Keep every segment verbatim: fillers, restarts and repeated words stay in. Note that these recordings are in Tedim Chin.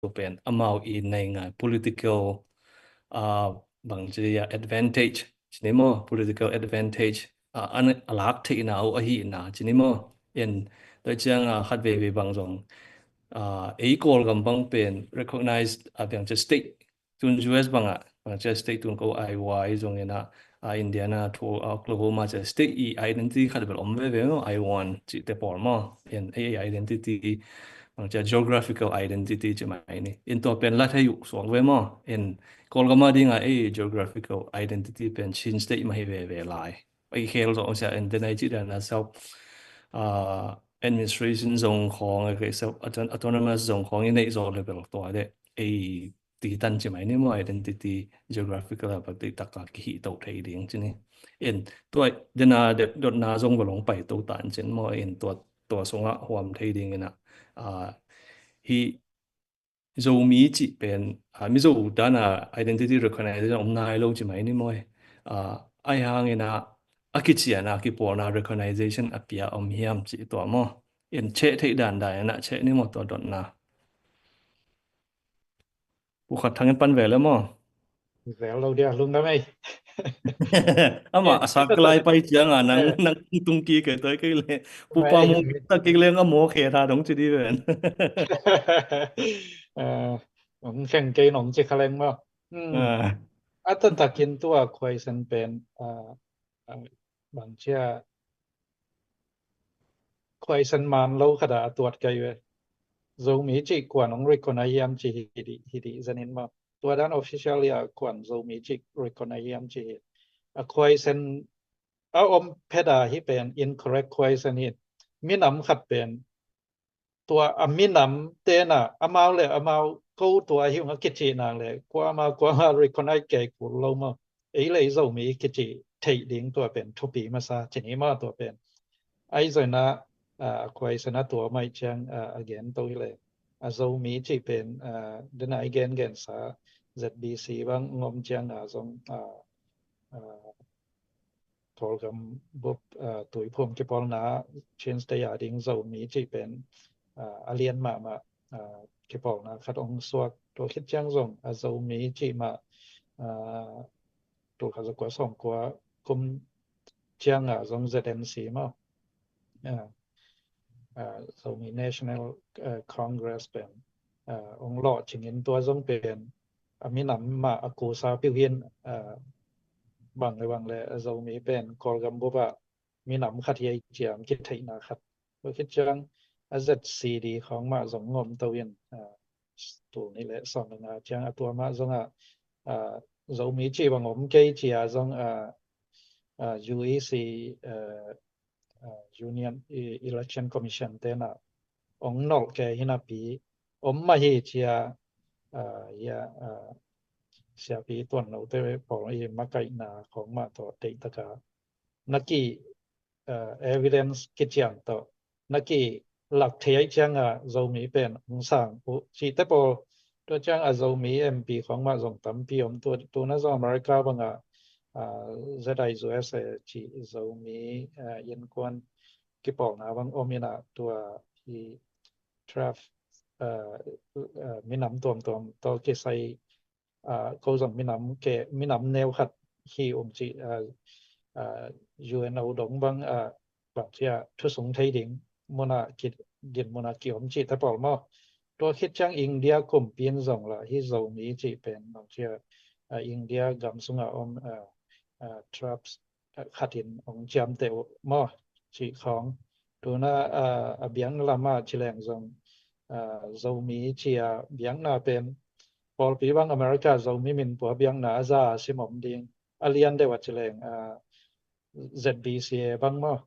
tua pen amau i nei ngai political, ah, bang ci a advantage ci ni maw, political advantage, ah, an a lak theihna uh ahihna ci ni maw. In tua ciang, ah, khat veve bang zong, ah, ei Kawlgam bang pen recognized, ah, bang ci a state tun U S bangah, bang ci a state tun ko Iowa i zong ina, ah, Indiana thu, ah, Oklahoma ci a state i identity khat bel om veve maw, Iowan cihte pawl maw. In ei identity, bang ci a geographical identity ci mai ni. In tua pen la thei uh suak ve maw. In Kawlgam a dinga ei geographical identity pen Chin State mah hi veve lai. Ei khel zong sia in denai ci dan a self, ah, administration zong khong, ei self auton-, autonomous zong khong i neih zaw level tua de. Ei ti tan ci mai ni maw, identity geographical a bak ti taka kihih to thei ding ci ni. In tua dena de dotna zong va long pai to tan cin maw, in tua, tua sungah huam thei ding ina, ah, hi Zomi cih pen, ah, Mizo dana identity recognition om nai lo ci mai ni maw. Ah, ai hangina a kiciana, kipawlna recognition a pia om hiam cih tua maw. In ceh theih dan dan ina ceh ni maw tua dotna. Pu Khat Thang in pan ve le maw. Vel lo dia, lungdam ei. Ama a sak lai pai cianga nang, nang tung kik e toi kei le. Pu Pa Mung ta kik le nga mo khe tha dong ci di ven. Eh, ong kheng kei nong ci kha leng maw. Hmm. Ah. A tan takin tua khuaisen pen, ah, ah, bang cia khuaisen man lo khat a tuat kai ve. Zomi cih kuan ong recognize hiam ci hi di, hi di zanin maw. Tua dan officially a kuan Zomi cih recognize hiam ci hi. A khuaisen a om phet a hi pen incorrect khuaisen hi. Minam khat pen tua a minam tena amau le amau ko tua hi ung a kici nak le kuama kuama recognize kei kul lo maw. Ei le ei Zomi kici theih ding tua pen thupi masa ci ni maw tua pen. Ai zoina, ah, khuaisen a tua mai ciang, ah, a gen to hi le. A Zomi cih pen, ah, dena i gen gen sa Z B C bang ngom ciang a zong, ah, ah, Kawlgam bup, ah, tuiphum kipawlna Chin State a ding Zomi cih pen, ah, a lian mahmah, ah, kipawlna khat ong suak. Tua khit ciang zong a Zomi cih mah, ah, tul khat za kua sawm kua kum ciang a zong Z N C maw. Ah, ah, Zomi National, ah, Congress pen, ah, ong lawh cingin tua zong pen a minam mah a kusa piu hin, ah, bang le bang le a Zomi pen Kawlgam bup ah minam khat hi ei ciam kitheihna khat. Tua khit ciang a Z C D khawng mah zong ngom to in, ah, tul nih le sawm le nga ciang a tua mah zong ah, ah, Zomi cih bang om kei cia zong, ah, ah, U E C, ah, ah, Union i-, Election Commission tena ong nolh kei hi napi om mah hi cia, ah, ia, ah, siapi tuan lo te pawl i makaihna khawng mah tawh teihtaka na ki, ah, evidence kician tawh na ki lak thei ai cianga Zomi pen ong sang uh cihte pawl. Tua ciang a Zomi M P khawng mah zong tampi om tu, tuna zong America banga, ah, Z I U S A cih Zomi, ah, innkuan kipawlna bang om ina tua hi draft, ah, ah, minam tuamtuam tawh kisai, ah, ko zong minam ke, minam neu khat hi ung cih, ah, ah, U N O dong bang, ah, bang cia thusung thei ding muna ki, din muna ki om cihte pawl maw. Tua khit ciang India kumpi in zong la hi Zomi cih pen bang cia, ah, India gam sunga om, ah, ah, tribes khatin ong ciamteh uh maw cih khawng. Tuna, ah, a biakna lamah ci leng zong, ah, Zomi ci a biakna pen pawlpi bang America Zomi min pua biakna a za a sim om ding. A lian deuh a ci leng, ah, Z B C A bang maw.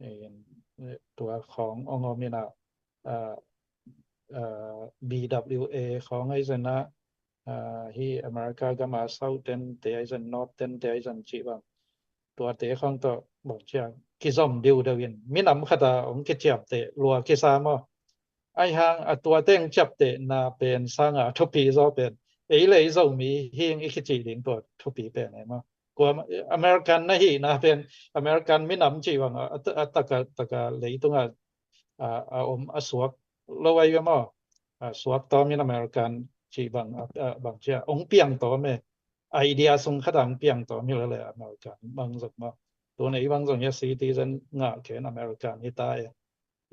Eh, tua khawng ong om ina, ah, ah, B W A khawng ai zena, ah, hi America gama South ten te ai zen, North ten te ai zen cih bang. Tuate khawng tawh bang cia kizom diudeu in minam khata ong kiciamteh lua kisa maw. Ai hang a tuate ong ciaptehna pen sanga thupi zaw pen ei le ei Zomi hing i kicih ding tua thupi pen e maw. Kua American na hihna pen American minam cih bang a, a taka, taka leitunga, a, a om a suak lo ai ve maw. a, suak tawm in American cih bang, a, a, bang cia ong piang tawm e. Idea sung khat ah ong piang tawm hi lele American bang zong maw. Tun ei bang zong hia citizen ngah ken American hi ta e.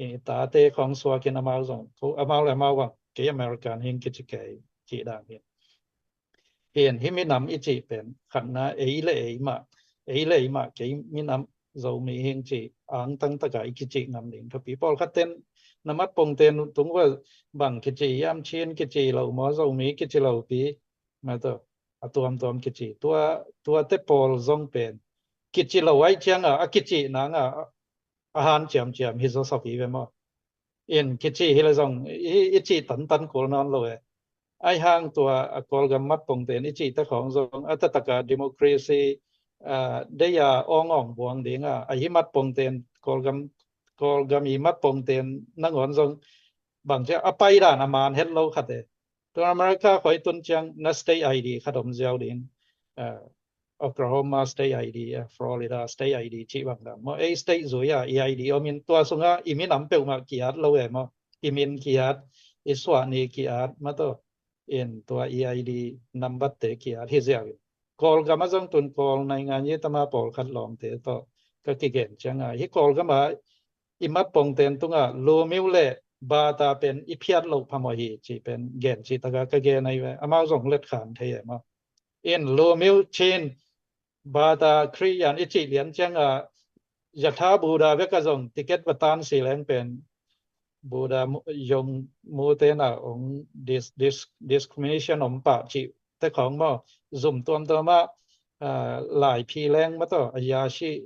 I tate khong suak in amau zong, ko amau le amau bang, kei American hing kici kei, cih dan hi. Hin, hih minam i cih pen khatna, ei le ei mah, ei le ei mah, kei minam Zomi hing cih angtang taka i kicih ngam ding thupi. Pawlkhat ten na mat pongten tung ua bang kici hiam, Chin kici lo maw, Zomi kici lo pi, mah tawh a tuamtuam kici. Tua, tuate pawl zong pen kici lo ahih cianga a kicih nanga a han ciamciam hi zaw sawpi ve maw? In kici hi le zong i, i cih tantan kul nawn lo e. Ahi hang tua a Kawlgam mat pongten i cihte khawng zong a tataka democracy, a, deia awngawng buang dinga ahi mat pongten Kawlgam, Kawlgam i mat pongten nangawn zong bang cia a paidan a man het lo khat e. Tua America khuai tun ciang na state I D khat om ziau ding. A, Oklahoma state I D, a, Florida state I D cih bang dan maw, ei state zui a i I D om in tua sunga i minam peuhmah ki-at lo e maw, i min ki-at, i suahni ki-at mah tawh. In tua i I D number te ki-at hi ziau in. Kawlgam ah zong tun Kawl naingan i tama pawlkhat lawmte tawh ka kigen cianga hi Kawlgam ah i mat pongten tunga lumiu le bata pen i phiat loh phamawh hi cih pen gen cih taka ka gen ahi ve. Amau zong letkhan thei e maw. In lumiu Chin bata Khristian i cih lian cianga yatha Buddha veka zong ticket va tan si leng pen Buddha mu-, yong mute na ong dis-, dis-, discrimination om pah cih te khawng maw, zum tuamtuam ah, a, lai phi leng mah tawh, a ya si,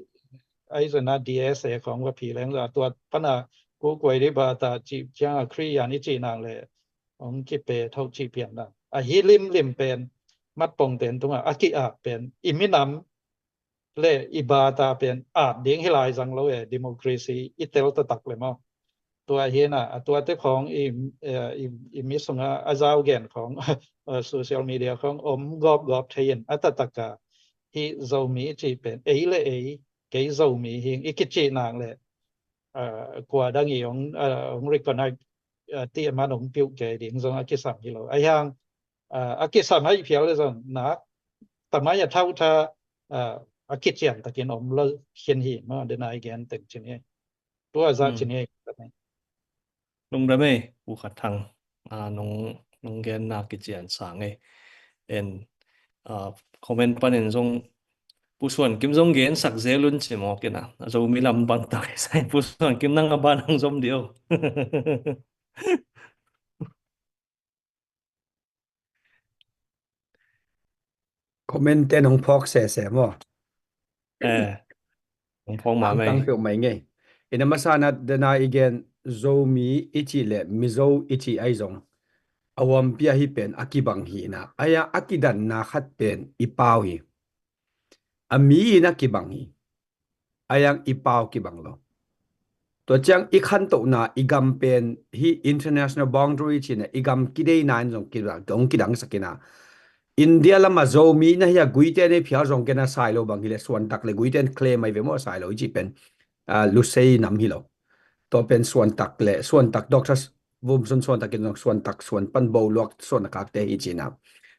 ahi zona D S A khawng va phi leng zah, tua pana ku kuai di bata cih cianga Khristian i cih nang le ong kipe tho cih pian dan. Ahi limlim pen mat pongten tunga a ki-at pen i minam le i bata pen at ding hi lai zang lo e, democracy i tel taktak le maw. Tua hi na, a tuate khawng i, eh, i, i mi sunga a zau gen khawng, eh, social media khawng om gawpgawp thei in a tataka hi Zomi i cih pen ei le ei, kei Zomi hing i kicih nang le, eh, kua dang i ong, eh, ong recognize, eh, ti a man ong piuh kei ding zong a kisam hi lo. Ahi hang, a, a kisam ahi phial le zong nak tamai a thauh tha, a, a kician takin om lo khin hi maw, dena i gen teng cin hi. Tua zah cin hi. Lungdam ei, Pu Khat Thang, a, nong, nong genna kician sang ei. En, a, comment panin zong Pu Suan Kim zong gensak zel un ci mawk in a, a Zomi lam bang tak sai Pu Suan Kim nang a ban hong zom dih o. Comment te nong phawk sese maw? Eh, nong phawk mahmah. Tang peuh mai ngei. Ina masana dena i gen Zomi i cih le Mizo i cih ahi zong a huampi ahi pen a kibang hi na. Ahi a kidanna khat pen i pau hi. A mi in a kibang hi. Ahi hang i pau kibang lo. Tua ciang i khantohna i gam pen hi international boundary cihna i gam kideina in zong kidang, zong kidangsak ina. India lama Zomi na hi a Guite nei phial zong kena Sailo bang hi le Suantak le Guite in claim ahi ve maw Sailo i cih pen, a, Lusei nam hi lo. Tua pen Suantak le Suantak Doctor Vumsun Suantak in zong Suantak, Suan pan bo luak Suan a kakte hi cina.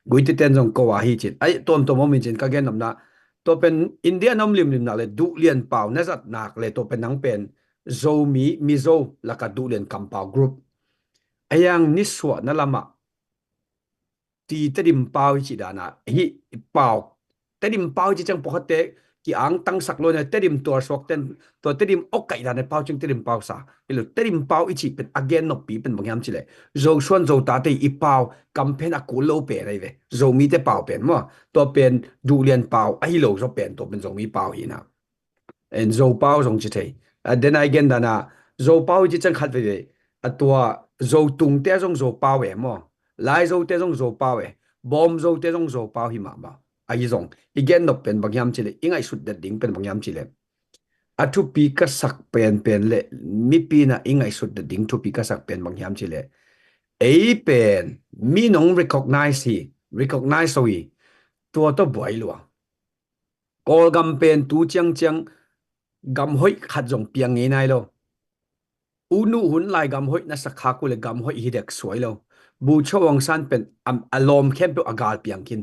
Guite ten zong ko a hi cin. Ai, tuamtuam om hi cin ka gen nopna. Tua pen India na om limlimna le duhlian pau na zatnak le tua pen nang pen Zomi, Mizo laka duhlian kampau group. Ahi hang nisuahna lama ti Tedim pau hi cih dana hi pau. Tedim pau hi cih ciang pawlkhatte ki-angtangsak lo na Tedim tualsuak ten tua Tedim awkaih dana pau ciang Tedim pau sa. Hi lo Tedim pau i cih pen a gen noppi pen bang hiam cih le Zosuan Zotate i pau kam pen a kul lo pen ahi ve. Zomite pau pen maw. Tua pen duhlian pau ahi lo zaw pen tua pen Zomi pau hi na. En Zopau zong ci thei. A, then again dana Zopau hi ci ciang khat veivei. A tua Zotungte zong Zopau e maw. Laizote zong Zopau e. Bawmzote zong Zopau hi mahmah. Ahi zong i gen nop pen bang hiam cih le, i ngaihsut det ding pen bang hiam cih le, a thupi ka sak penpen le mipi na i ngaihsut det ding thupi ka sak pen bang hiam cih le, ei pen mi nong recognize hi, recognize so hi, tua tawh buai lua. Kawlgam pen tu ciangciang gam hoih khat zong piang ngei nai lo. U Nu hun lai gam hoih na sak khak uh le gam hoih hi dek suai lo. Bogyoke Aung San pen a, a lawm khempeuh a gal piang khin.